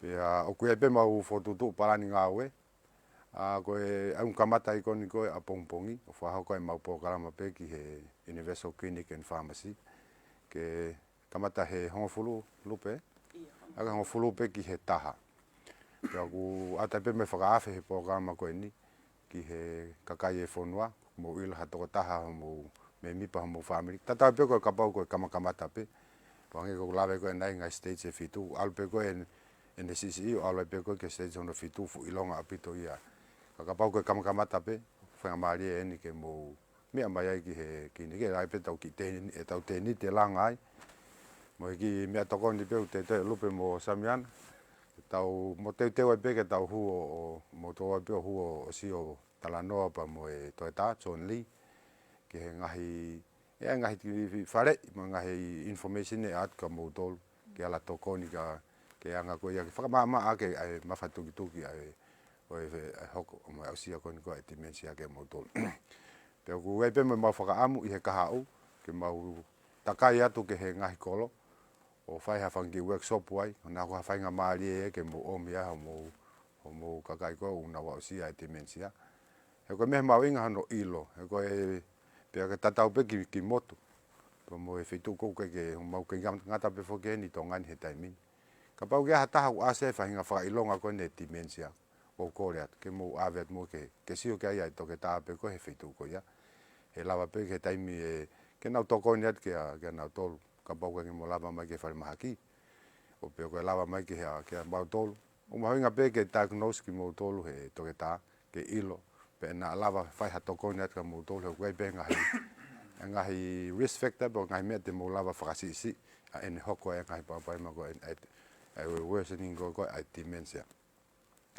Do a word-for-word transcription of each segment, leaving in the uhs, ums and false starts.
ʻIa, ʻoku ʻi ai pē ʻemau fokotuʻutuʻu palani ngāue. ʻA, ko e ʻaho kamata ʻi he ʻaho ni ko e ʻapongipongi, ʻo fakahoko ai ʻemau polokalama pē ki he Universal Clinic and Pharmacy. Ke kamata he hongofulu, Lupe? ʻIa, hongofulu. ʻA, ke hongofulu pē ki he taha. Pea ʻoku ʻatā pē ʻemau fakaafe he polokalama ko eni ki he kakai e fonua, mou ʻilo ha tokotaha hoʻomou mēmipa hoʻomou fāmili. Tatau pē ko e kapau ko e kamakamata pē. Pea hangē ko e lave ko ē ʻanenai, ngaahi stage ʻe fitu, ʻalu pē ko ē ʻene, ʻene siʻisiʻi ʻo ʻalu ai pē ko ē ki he stage hono fitu, fuʻu ʻilonga ʻaupito ia. Ka kapau ko e kamakamata pē, faingamālie eni ke mou meʻa mai ai ki he kiʻi, ke ʻai pē ʻetau kiʻi tēniti, ʻetau tēniti ʻe langa ai. Mo e kiʻi meʻatokoni pē ʻoku teuteu ʻe Lupe mo Samiana. Tau mo teuteu ai pē ke tau hū ʻo, ʻo, mo tau ai pē ʻo hū ʻo, ʻo sio talanoa pea mo e Toyota, John Lee. Ki he ngaahi, ʻe ngaahi ki fale, mo e ngaahi information ʻe ʻatu kia moutolu. Ke ala tokoni ka, ke anga ko ia ke fakamaʻamaʻa ʻaki ʻa e mafatukituki ʻa e, ʻo e, ʻa e hoko, mo e aʻusia ko eni ko e dementia kia moutolu. Pea ʻoku ʻi ai pē mo ʻemau fakaʻamu ʻi he kahaʻu, ke mau takai atu ki he ngaahi kolo, ʻo fai ha fanga kiʻi workshop ai, ʻo ʻoua ko ha faingamālie ia ke mou ʻomi ai hoʻomou, hoʻomou kakai ko ē ʻoku nau aʻusia e dementia. He ko e meʻa mahuʻinga hono ʻilo, he ko e pea ke tatau pē ki, ki he motu. Pea mo e feituʻu ko ē ke, ke mau kei ngam-, ngata pē foki eni ʻi Tonga ni he taimi ni. Kapau ko ha taha ʻoku ʻasi ai e faʻahinga fakaʻilonga ko eni e dementia, ʻoku ou kole atu ke mou ʻave atu mo ke, ke sio ki ai ʻa e toketā pē ko ē he feituʻu ko ia. He lava pē ki he taimi ē, ke nau tokoni atu kia, kia nautolu. Kapau ko ē ke mou lava mai ki he falemahaki. ʻO pea ko e lava mai ki he, kia mautolu. ʻOku mahuʻinga pē ke diagnose kimoutolu he toketā, ke ʻilo, pea naʻa lava fai ha tokoni atu kia moutolu, he ʻoku ʻi ai pē ngaahi, ngaahi risk factor, pe ngaahi meʻa te mou lava fakasiʻisiʻi, ʻa ʻene hoko e ngaahi palopalema ko ē, ʻa e, ʻa e worsening ko ē, ko e dementia.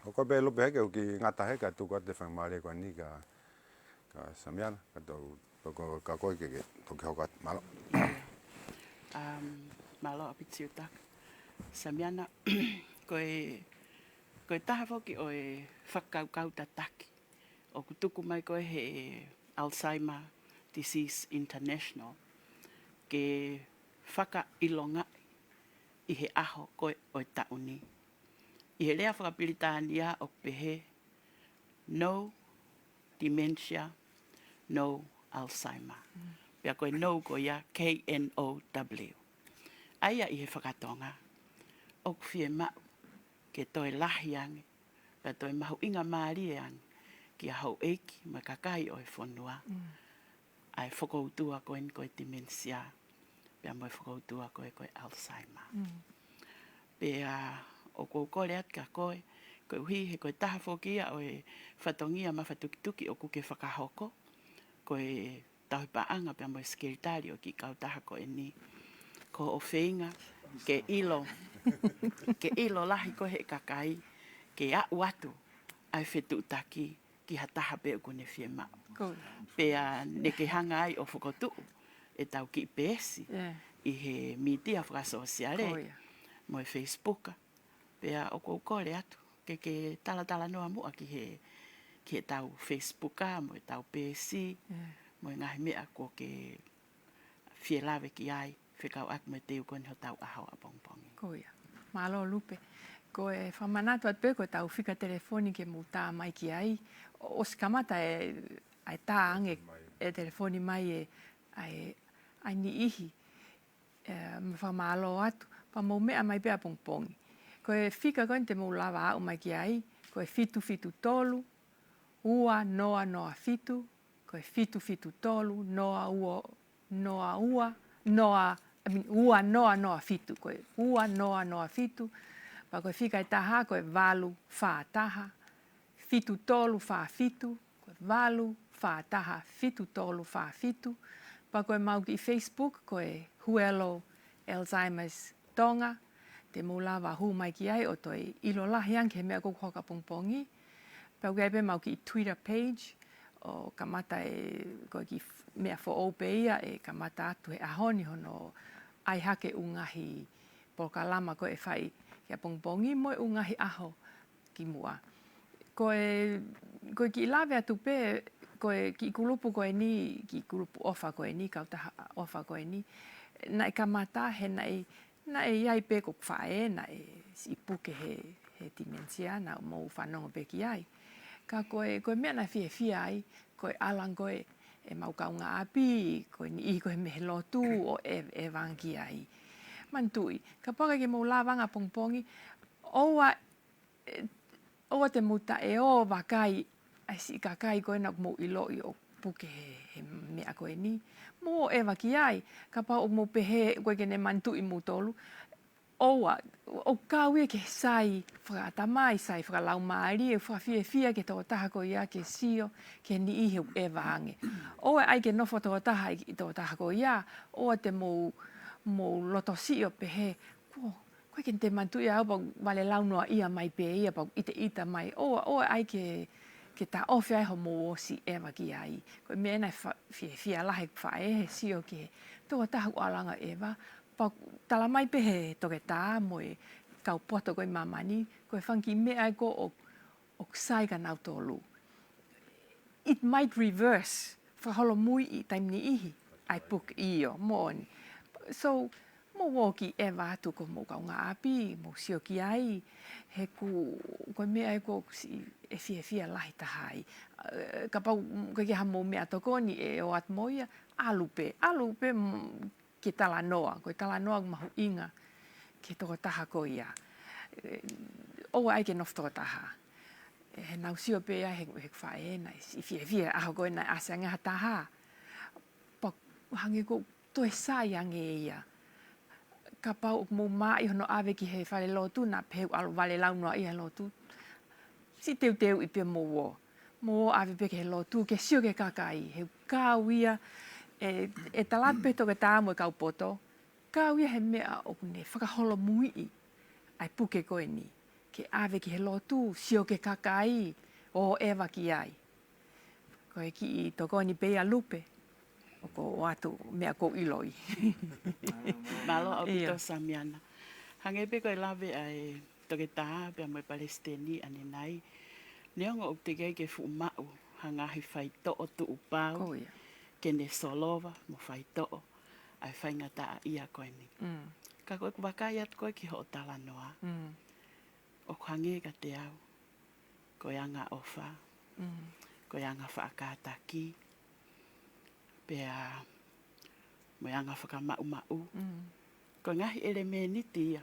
ʻOku pehē Lupe, he ʻoku ou kiʻi ngata he ka tuku atu e faingamālie ko eni kia, kia Samiana, ka tau, ka ko, ka ko e ke, ke toki hoko atu, mālō. Um, mālō ʻaupito Siutaka. Samiana, ko e, ko e taha foki ʻo e fakakaukau tataki ʻoku tuku mai ko ē he Alzheimer Disease International ke fakaʻilongaʻi ʻi he ʻaho ko ē ʻo e taʻu ni. ʻI he lea fakapilitānia ʻoku pehē, no dementia, no Alzheimer. Mm. Pea ko e no ko ia K N O W. ʻA ia ʻi he fakatonga, ʻoku fiemaʻu ke toe lahi ange, pea toe mahuʻingamālie ange, kia houʻeiki mo e kakai ʻo e fonua. Mm. ʻA e fokoutua ko eni ko e dementia, pea mo e fokoutua ko ē ko e Alzheimer. Mm. Pea ʻoku ou kole atu kia koe, koeʻuhi he ko e taha foki ia ʻo e fatongia mafatukituki ʻoku ke fakahoko, ko e tauhi paʻanga pea mo e sekelitali ʻo e kiʻi kautaha ko eni. Ko hoʻo feinga ke ʻilo, ke ʻilo lahi ko ē he kakai, ke aʻu atu ʻa e fetuʻutaki ki ha taha pē ʻoku ne fiemaʻu. Ko ia. Pea ne ke hanga ai ʻo fokotuʻu ʻetau kiʻi peesi, ʻe, ʻi he mītia fakasōsiale, ko ia, mo e Facebook. Pea ʻoku ou kole atu ke ke talatalanoa muʻa ki he, ki heʻetau Facebook mo ʻetau peesi, ʻe, mo e ngaahi meʻa kuo ke fie lave ki ai, fekauʻaki mo e teu ko eni hotau ʻaho ʻapongipongi. Ko ia. Mālō Lupe. Ko e fakamanatu atu pē ko ʻetau fika telefoni ke mou tā mai ki ai. ʻO, ʻosi kamata e, ʻa e tā ange e telefoni mai e, ʻa e, ʻa e niʻihi. ʻE, mo e fakamālō atu. Pea mou meʻa mai pē ʻapongipongi. Ko e fika ko eni te mou lava aʻu mai ki ai, ko e fitu fitu tolu, ua noa noa fitu, ko e fitu fitu tolu, noa ua, noa ua, noa, I mean, ua noa noa fitu, ko e ua noa noa fitu, pea ko e fika ʻe taha, ko e valu fā taha, fitu tolu fā fitu, ko e valu fā taha, fitu tolu fā fitu, pea ko ʻemau kiʻi Facebook, ko e Huelo Alzheimer's Tonga, te mou lava hū mai ki ai ʻo toe ʻilo lahi ange he meʻa ʻoku hoko ʻapongipongi. Pea ʻoku ʻi ai pē ʻemau kiʻi Twitter page, ʻo kamata e, ko e kiʻi f-, meʻa foʻou pē ia ʻe kamata atu he ʻaho ni hono ʻai hake ʻū ngaahi polokalama ko ē ʻe fai ki ʻapongipongi mo e ʻū ngaahi ʻaho kimuʻa. Ko e, ko e kiʻi lave atu pē, ko e kiʻi kulupu ko eni, kiʻi kulupu ʻofa ko eni, kautaha ʻofa ko eni, naʻe kamata he naʻe, naʻe ʻi ai pē ko ʻeku faʻē, naʻe siʻi puke he, he dementia naʻa mou fanongo pē ki ai. Ka ko e, ko e meʻa naʻe fiefia ai, ko e ʻalu ange ko ē ʻemau kaungāʻapi, ko e niʻihi ko ē mei he lotu ʻo ʻeva, ʻeva ange ki ai. Manatuʻi, kapau ʻoku ʻikai ke mou lava ange ʻapongipongi, ʻoua, ʻoua te mou taʻe ō ʻo vakai ʻa e siʻi kakai ko ē naʻa mou ʻiloʻi ʻoku puke he, he meʻa ko eni. Mou ō ʻo ʻeva ki ai, kapau ʻoku mou pehē ʻoku ʻikai ke ne manatuʻi moutolu, ʻoua, ʻoku kau ia ki he sai fakaʻatamai, sai fakalaumālie, fakafiefia ki he tokotaha ko ia ke sio ki he niʻihi ʻoku ʻeva ange. ʻOua ʻe ʻai ke nofo tokotaha ʻi he tokotaha ko ia, ʻoua te mou, mou loto siʻi ʻo pehē, kuo, ʻoku ʻikai ke te manatuʻi au, pea vale launoaʻia mai pē ia, pea ʻiteʻita mai. ʻOua, ʻoua ʻe ʻai ke, ke taʻofi ai hoʻomou ō ʻo siʻi ʻeva ki ai. Ko e meʻa ena ʻe fa-, fiefia lahi ʻeku faʻē he sio ki he tokotaha ʻoku ʻalu ange ʻo ʻeva, pea talamai pē he toketā mo e kau poto ko ē ʻi māmani, ko e fanga kiʻi meʻa ē ko ē ʻoku, ʻoku sai kia nautolu. It might reverse, fakaholomui ʻi he taimi ʻe niʻihi, ʻa e puke, ʻio, moʻoni. So, mou ō ki ʻeva atu ki homou kaungāʻapi, mou sio ki ai, he ʻoku, ko e meʻa ē ʻoku siʻi, ʻe fiefia lahi taha ai. Ē, kapau ʻoku ʻikai ke ʻi ai haʻamou meʻatokoni ʻe ō atu mo ia, ʻalu pē, ʻalu pē, mm, ke talanoa, ko e talanoa ʻoku mahuʻinga ki he tokotaha ko ia. Ē, ʻoua ʻe ʻai ke nofo tokotaha. Ē, he naʻa ku sio pē ia he, he faʻē naʻe siʻi fiefia he ʻaho ko ē naʻe ʻasi ange ha taha. Pea hangē ʻoku toe sai ange ia. Kapau ʻoku mou maʻu hono ʻave ki he fale lotu, naʻa pehē ʻoku ʻalu vale launoaʻia he lotu, siʻi teuteuʻi pē mou ō. Mou ō ʻo ʻave pē ki he lotu, ke sio ki he kakai, he ʻoku kau ia, ē, ʻe tala pē toketā mo e kau poto, kau ia he meʻa ʻoku ne fakaholomuiʻi ʻa e puke ko eni, ke ʻave ki he lotu, sio ki he kakai, ō ʻeva ki ai. Ko e kiʻi tokoni pē ia Lupe, ʻoku ou ʻoatu meʻa ʻoku ou ʻiloʻi. Mālō ʻaupito. ʻIo. Samiana. Hangē pē ko e lave ʻa e toketā pea mo e palesiteni ʻanenai. Neongo ʻoku teʻeki ai ke fuʻu maʻu ha ngaahi faitoʻo tuʻupau, ko ia, ke ne solova mo faitoʻo ʻa e faingataʻaʻia ko eni. Mm. Ka ko ʻeku vakai atu ko ē ki hoʻo talanoa, mm, ʻoku hangē kiate au ko e angaʻofa, mm, ko e anga faʻa kātaki, pea mo e anga fakamaʻumaʻu. Mm. Ko e ngaahi ʻelemēniti ia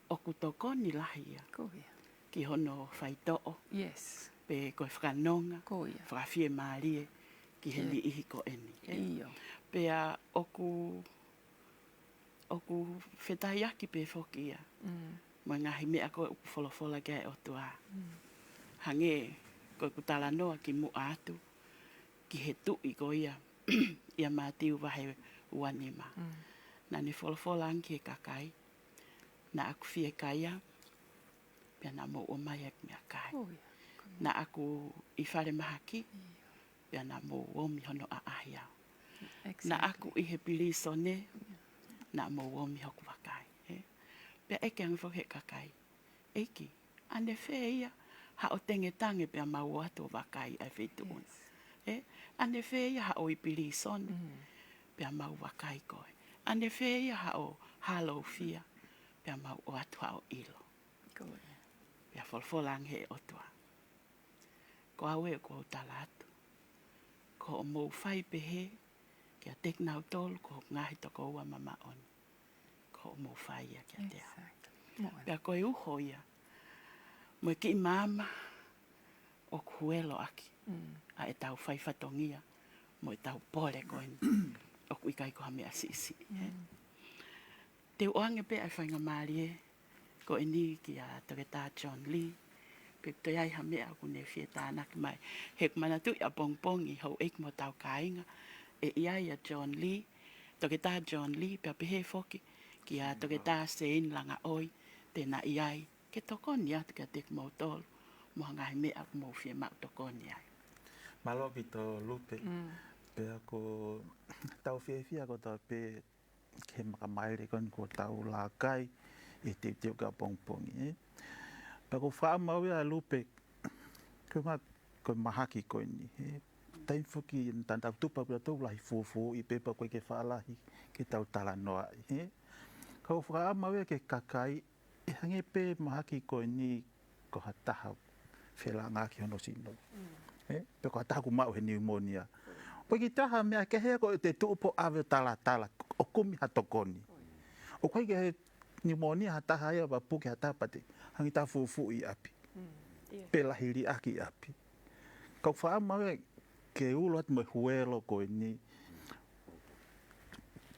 ʻoku tokoni lahi ia, ko ia, ki hono faitoʻo. Yes. Pe ko e fakanonga, ko ia, fakafiemālie ki he, ʻio, niʻihi ko eni. ʻIo. Pea ʻoku, ʻoku fetaiaki pē foki ia, mm, mo e ngaahi meʻa ko ē ʻoku folofola ki ai e ʻOtua. Mm. Hangē ko ʻeku talanoa kimuʻa atu ki he tuʻi ko ia ʻia Mātiu vahe ua nima. Mm. Naʻa ne folofola ange ki he kakai, naʻa ku fiekaia, pea naʻa mou ʻomai ʻeku meʻakai. Ko ia. Naʻa ku ʻi falemahaki, ʻio, pea naʻa mou ōmi hono ʻaʻahi au. Exactly. Naʻa ku ʻi he pilīsone, ʻio, naʻa mou ōmi hoku vakai, ē? Pea ʻeke ange foki he kakai, ʻEiki, ʻanefē ia haʻo tengetange pea mau ō atu ʻo vakai ʻa e feituʻu na? Yes. Ē? ʻAnefē ia haʻo ʻi pilīsone, mm, pea mau vakai koe? ʻAnefē ia haʻo hāloufia pea mau ō atu haʻo ʻilo? Ko ia. Pea folofola ange he ʻOtua, ko au ē ʻoku ou tala atu, ko hoʻomou fai pehē kiate kinautolu ko hoku ngaahi tokoua māʻoniʻoni, ko hoʻomou fai ia kiate au. Exactly. Moʻoni. Pea ko e uho ia mo e kiʻi maama ʻoku huelo ʻaki, mm, ʻa ʻetau fai fatongia mo ʻetau pole ko eni ʻoku ʻikai ko ha meʻa siʻisiʻi, ē? Mm. Te u ʻoange pē ʻa e faingamālie ko eni kia Toketā John Lee, pe ʻoku toe ʻi ai ha meʻa ʻoku ne fie tānaki mai. He ʻoku manatuʻi ʻapongipongi, houʻeiki mo hotau kāinga, ʻe ʻi ai ʻa John Lee, Toketā John Lee, pea pehē foki kia Toketā Seini Langaʻoi, te na ʻi ai ke tokoni atu kiate kimoutolu mo ha ngaahi meʻa ʻoku mou fiemaʻu tokoni ai. Mālō ʻaupito Lupe. Mm. Pea ʻoku tau fiefia kotoa pē ki he makamaile ko eni kuo tau laka ai ʻi he teuteu ki ʻapongipongi, ē. Pea ʻoku ou fakaʻamu au ia Lupe, ko e ma-, ko e mahaki ko eni, ē. Taimi foki naʻa tau tupu pē ʻo tau lahi fuofuoʻi pē pea ʻoku ʻikai ke faʻa lahi ke tau talanoaʻi, ē. Ka ʻoku ou fakaʻamu au ia ki he kakai ʻE hangē pē mahaki ko eni ko ha taha felāngaaki hono sino. Ē? Pe ko ha taha ʻoku maʻu he niumonia. Pe ko e kiʻi taha meʻa kehe ko ē te tuʻu pē ʻo ʻave ʻo talatala ʻo kumi ha tokoni. ʻOku ʻikai ke he niumonia ha taha ia pea puke ha taha pea te hangē ʻoku fufuuʻi ʻi ʻapi. Pe lahi liʻaki ʻi ʻapi. Kau fakaʻamu ʻe ke ulo atu mo e huelo ko eni.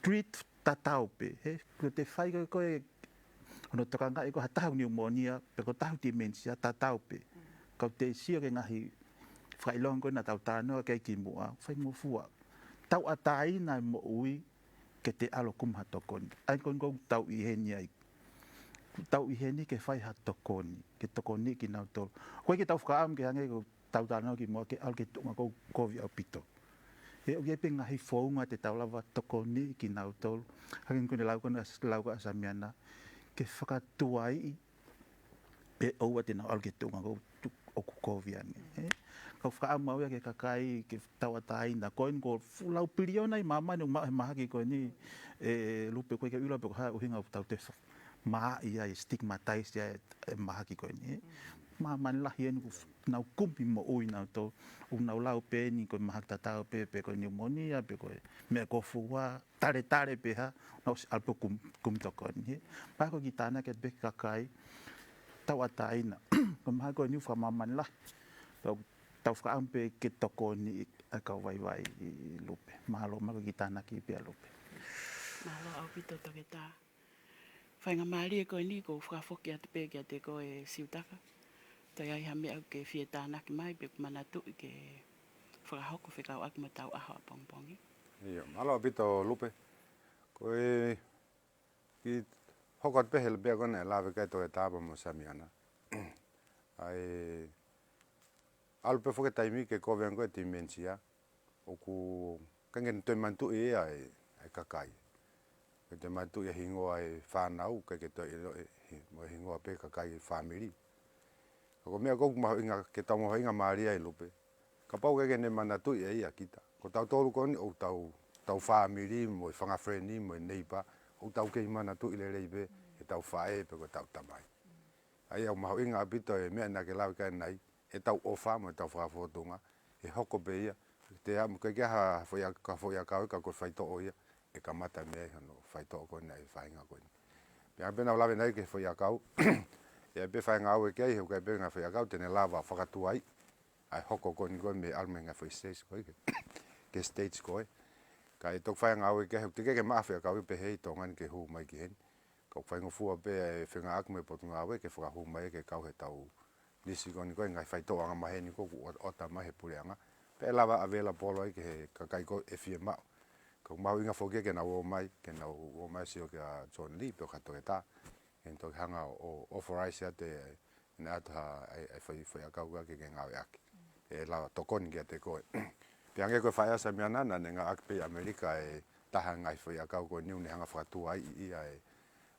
Treat tatau pē, he, ko te fai ko ē ko ē, hono tokangaʻi ko ha taha ʻoku niumonia, pe ko ha taha ʻoku dementia tatau pē. Kau te sio ki he ngaahi fakaʻilonga ko ē naʻa tau talanoa ki ai kimuʻa, faingofua. Tauʻatāina e moʻui ke te ʻalu ʻo kumi ha tokoni. ʻA ia ko eni ʻoku tau ʻi heni ai. Tau ʻi heni ke fai ha tokoni, ke tokoniʻi kinautolu. ʻOku ʻikai ke tau fakaʻamu ke hangē ko ʻetau talanoa kimuʻa ke ʻalu ki he tuʻunga ʻoku kovi ʻaupito. He ʻoku ʻi ai pē ngaahi founga te tau lava ʻo tokoniʻi kinautolu. Hangē ko ʻene lau ko ē ʻa Samiana, ke fakatuaiʻi pe ʻoua te nau ʻalu ki he tuʻunga ʻoku tu-, ʻoku kovi ange. Ē? Kau fakaʻamu au ia ki he kakai ke tauʻatāina. Ko eni ko e fuʻu lau piliona ʻi māmani ʻoku maʻu he mahaki ko eni, ē, Lupe, ʻoku ʻikai ke u ʻilo pe ko e hā e ʻuhinga ʻoku tau toe fa-, maʻa ia, stigmatize ia e, e mahaki ko eni. Māmani lahi eni ʻoku f-, nau kumi moʻui nautolu, ʻoku nau lau pē eni ko e mahaki tatau pē, pe ko e niumonia, pe ko e meʻa ko fua, taletale pē hā, nau ʻosi ʻalu pē ʻo kum-, kumi tokoni, ē. Pea ko e kiʻi tānaki atu pē ki he kakai, tauʻatāina. Ko e mahaki ko eni ʻoku fakamāmani lahi. Tau, tau fakaʻamu pē ke tokoniʻi ʻa e kau vaivai, Lupe. Mālō, mahalo ko e kiʻi tānaki pē ia Lupe. Mālō ʻaupito Toketā. Faingamālie ko eni ʻoku ou fakafoki atu pē kiate koe Siutaka. Toe ʻi ai ha meʻa ʻoku ke fie tānaki mai pe ʻoku manatuʻi ke fakahoko fekauʻaki mo ʻetau ʻaho ʻapongipongi. ʻIo, mālō ʻaupito Lupe. Ko e kiʻi hoko atu pē he lea pē ko ē naʻe lave ki ai Toketā pea mo Samiana. ʻA e ʻalu pē foki e taimi ke kovi ange ko ē e dementia. ʻOku ʻikai ke toe manatuʻi ia ʻe, ʻe he kakai. ʻIkai ke toe manatuʻi e hingoa e fānau, ʻikai ke toe ʻilo e hi-, mo e hingoa pē kakai e fāmili. Ka ko e meʻa ʻoku mahuʻinga, ke tau mahuʻingamālie ai Lupe. Kapau ʻoku ʻikai ke ne manatuʻi ʻe ia kita. Ko tautolu ko eni ʻoku tau, tau fāmili mo e fanga friend mo e neighbor, ʻoku tau kei manatuʻi lelei pē ʻetau faʻē pe ko ʻetau tamai. ʻA ia ʻoku mahuʻinga ʻaupito e meʻa naʻa ke lave ki ai ʻanenai, ʻetau ʻofa mo ʻetau fakafōtunga, ʻe hoko pē ia. Te amu ke ke ha foʻi a-, ka foʻi ʻakau ka ko e faitoʻo ia, ʻe kamata mei ai hono faitoʻo ko ē naʻe feinga ko eni. Pea pē naʻa ku lave ʻanenai ki he foʻi ʻakau, ʻe ʻi ai pē faʻahinga ʻoku ʻikai, he ʻoku ʻikai pē ngaahi foʻi ʻakau, te ne lava ʻo fakatuaiʻi ʻa e hoko ko eni ko ē mei he ʻalu mei he ngaahi foʻi stage ko ē, ki he, ki he stage ko ē. Ka ʻe toki faʻahinga ʻoku ʻikai, he ʻoku teʻeki ke maʻa foʻi ʻakau ia pehē ʻi Tonga ni ke hū mai ki heni. Ka ʻoku faingofua pē e fengāueʻaki mo e Potungāue ke fakahū mai ke kau he tau lisi ko eni ko e ngaahi faitoʻo angamaheni ko ē ʻoku ʻo-, ʻota mai he puleʻanga. Pea ʻe lava ʻo available ai ki he kakai ko ē ʻe fiemaʻu. Ka ʻoku mahuʻinga foki ke nau ō mai, ke nau ō mai ʻo sio kia John Lee pe ko Toketā. Ke ne toki hanga ʻo, ʻo authorize atu e, ʻene ʻatu ha, ʻa e, ʻa e foʻi, foʻi ʻakau ko ē ke, ke ngāueʻaki. ʻE lava ʻo tokoni kiate koe. Pea hangē ko e faʻē ʻa Samiana naʻa ne ngāueʻaki pē ʻi ʻAmelika e taha e ngaahi foʻi ʻakau ko eni ʻoku ne hanga ʻo fakatuaiʻi ia e,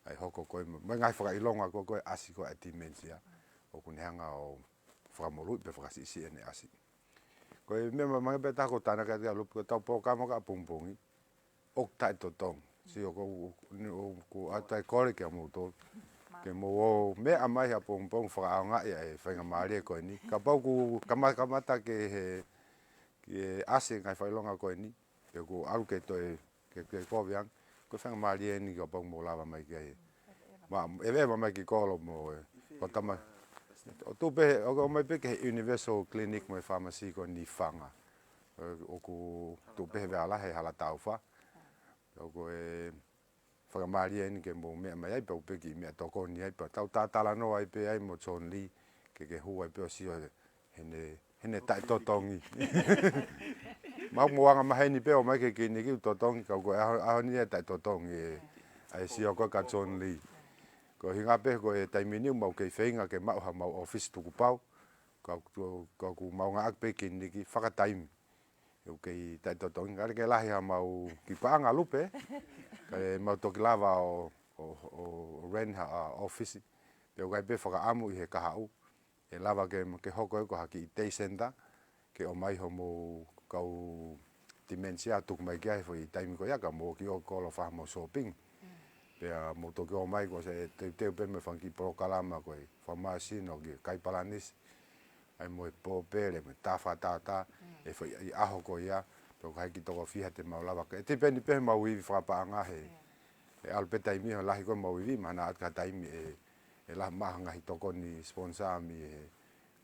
ʻa e hoko ko ē mo, mo e ngaahi fakaʻilonga ko ē, ko e ʻasi ko ē e dementia. ʻOku ne hanga ʻo fakamolū pe fakasiʻisiʻi ʻene ʻasi. Ko e meʻa mahuʻinga pē ʻe taha ʻoku ou tānaki atu ki ai Lupe, ko ʻetau polokalama ʻapongipongi, ʻoku taʻetotongi. Sio ko, ko, ko, ko ʻoatu e kole kia moutolu. Ke mou ō meʻa mai he ʻapongipongi fakaʻaongaʻi ʻa e faingamālie ko eni. Kapau ʻoku kama-, kamata ke he, ke ʻasi e ngaahi fakaʻilonga ko eni. Pe ʻoku ʻalu ke toe, ke, ke kovi ange. Ko e faingamālie eni kapau ʻoku mou lava mai ki ai. Ma, ʻeveʻeva mai ki kolo mo e, ko e tama. ʻO tuʻu pē, ʻo, ʻomai pē ki he Universal Clinic mo e Pharmacy ko eni Fanga. ʻE, ʻoku tuʻu pē he Veʻe Lahi he Hala Taufa. ʻOku ʻi ai e faingamālie eni ke mou meʻa mai ai, pea ʻoku ʻi ai pē kiʻi meʻatokoni ai, pea tau talanoa ai pē ai mo John Lee, ke ke hū ai pē ʻo sio heʻene, heʻene taʻetotongi. Mau mo angamaheni pē ʻo ō mai ki he kiliniki ʻo totongi, ka ko e ʻaho, ʻaho ni ʻe taʻetotongi e, ʻa e sio ko ē kia John Lee. Ko e ʻuhinga pē ko e taimi ni ʻoku mau kei feinga ke maʻu haʻamau ʻōfisi tukupau, ka, ka, ka ʻoku mau ngāueʻaki pē kiliniki fakataimi. ʻOku kei taʻetotongi, kae ʻikai ke lahi haʻamau kiʻi paʻanga Lupe, kae mau toki lava ʻo, ʻo, ʻo, ʻo rent ha, ʻa, ʻōfisi. Pea ʻoku ʻi ai pē fakaʻamu ʻi he kahaʻu, ʻe lava ke, ke hoko ia ko ha kiʻi day center, ke ō mai hoʻomou kau dementia tuku mai ki ai he foʻi taimi ko ia ka mou kiʻi ō kolo fai haʻamou shopping. Pea mou toki ō mai ko e teuteu pē mo e fanga kiʻi polokalama ko e fakamāsino ki he kai palanisi, ʻa ia mo e pōpele, mo e tā fakatātā, ʻi he foʻi ʻaho ko ia, pea ko hai ki toko fiha te mau lava. ʻE tipeni pē homau ivi fakapaʻanga he, ʻe ʻalu pē taimi, ʻo lahi ko ē homau ivi, mahalo ʻe ʻatu ki ha taimi ʻe, ʻe lava maʻu ha ngaahi tokoni sponsor mei he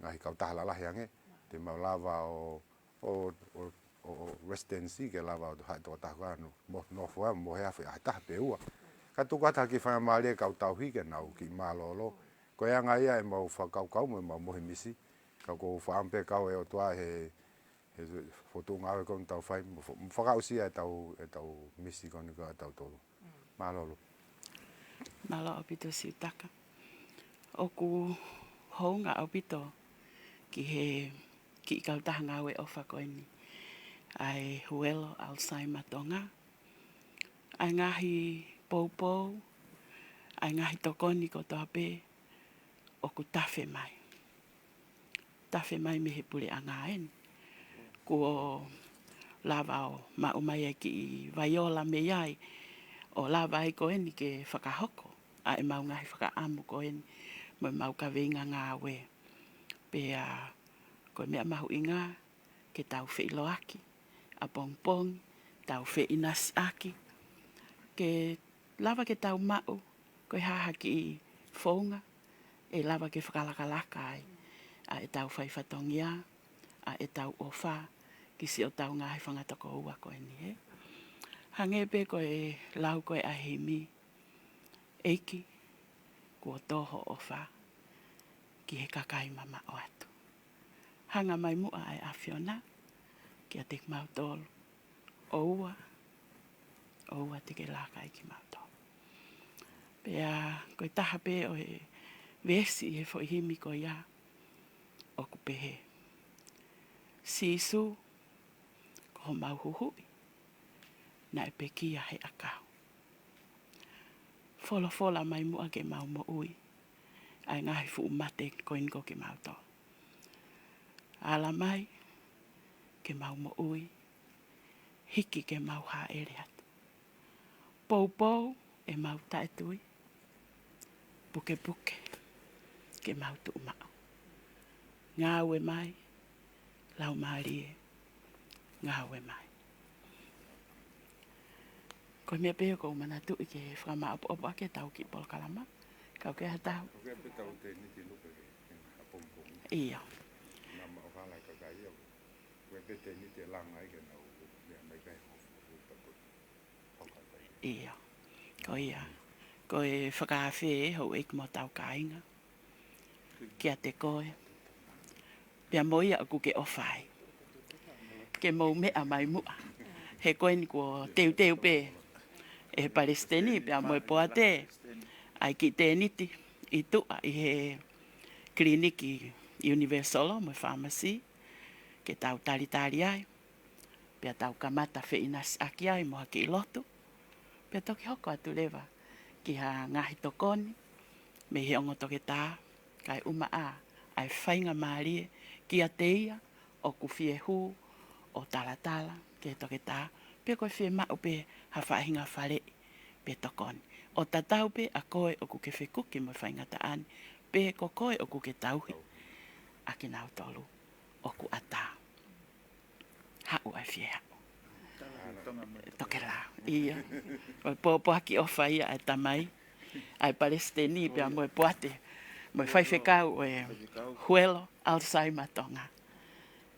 ngaahi kautaha lalahi ange, te mau lava ʻo, ʻo, ʻo, ʻo, ʻo residency ke lava ʻo haʻu e tokotaha ko ia ʻo mo, nofo ai mo e afe ʻa e taha pe ua. Ka tuku atu ha kiʻi faingamālie ke tau tauhi ke nau kiʻi mālōlō. Ko e anga ia ʻemau fakakaukau mo ʻemau mohe misi. Ka ʻoku ou fakaʻamu pē kau e ʻOtua he, he fokotuʻunga ʻoku tau fai, mo fa-, mo fakaʻosi ʻetau, ʻetau misi ko eni ko ʻetau tolu. Mālōlō. Mālō ʻaupito Siutaka. ʻOku hounga ʻaupito ki he kiʻi kautaha ngāue ʻofa ko eni, ʻa e Huelo Alzheimer Tonga. ʻA e ngaahi poupou, ʻa e ngaahi tokoni kotoa pē ʻoku tafe mai. Tafe mai mei he puleʻanga eni. Kuo lava ʻo maʻu mai e kiʻi vaiola mei ai, ʻo lava ai ko eni ke fakahoko ʻa ʻemau ngaahi fakaʻamu ko eni mo ʻemau kaveinga ngāue. Pea ko e meʻa mahuʻinga ke tau feʻiloaki ʻapongipongi, tau feʻinasiʻaki, ke lava ke tau maʻu ko e hā ha kiʻi founga ʻe lava ke fakalakalaka ai ʻa ʻetau fai fatongia, ʻa ʻetau ʻofa ki siʻotau ngaahi fanga tokoua ko eni, ē. Hangē pē ko e lau ko ē ʻa e himi, ʻEiki, kuo tō hoʻo ʻofa ki he kakai mamaʻo atu. Hanga mai muʻa ʻa e ʻAfiona kiate kimautolu, ʻoua, ʻoua te ke laka ʻi kimautolu. Pea ko e taha pē ʻo e veesi ʻi he foʻi himi ko ia ʻoku pehē, Sīsū, ko homau huhuʻi, naʻe pekia he ʻakau. Folofola mai muʻa ke mau moʻui ʻa e ngaahi fuʻu mate ko eni ko kimautolu. Ala mai ke mau moʻui, hiki ke mau hāʻele atu. Poupou ʻemau taʻetui, pukepuke ke mau tuʻu maʻu. Ngāue mai, Laumālie, ngāue mai. Ko e meʻa pē ʻoku ou manatuʻi ke fakamaʻopoʻopo ʻaki ʻetau kiʻi polokalama. Ka ʻoku ʻi ai ha taha? ʻOku ʻi ai pē ʻetau tēniti nupe ke, ke ʻapongipongi. ʻIo. Naʻa mau hala e kakai ia. ʻOku ʻi ai pē tēniti ʻe langa ai ke nau meʻa mai pē he hoko, hoko, hoko. ʻIo. Ko ia. Ko e fakaafe ē houʻeiki mo hotau kāinga kiate koe, pea mo ia ʻoku ke ʻofa ai, ke mou meʻa mai muʻa. He ko eni kuo teuteu pē ʻe he palesiteni pea mo e poate ʻa e kiʻi tēniti ʻi tuʻa ʻi he kiliniki Universal mo e Pharmacy, ke tau talitali ai, pea tau kamata feʻinasiʻaki ai mo ha kiʻi lotu, pea toki hoko atu leva ki ha ngaahi tokoni mei he ongo toketā, kae ʻumaʻā ʻa e faingamālie kiate ia ʻoku fie hū ʻo talatala ki he toketā, pe ko e fiemaʻu pē ha faʻahinga faleʻi pe tokoni. ʻO tatau pē ʻa koe ʻoku ke fekuki mo e faingataʻa ni, pe ko koe ʻoku ke tauhi ʻa kinautolu ʻoku ʻatā. Haʻu ʻa e fie haʻu. Tokelau. ʻIo. Ko e pōpoaki ʻofa ia ʻa e tamai, ʻa e palesiteni pea mo e poate, mo e faifekau ʻo e Huelo Alzheimer Tonga.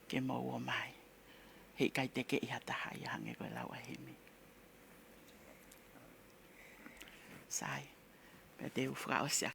Ke mou ō mai. He ʻikai tekeʻi ha taha ia, hangē ko e lau ʻa e himi. Sai. Pea te u fakaʻosi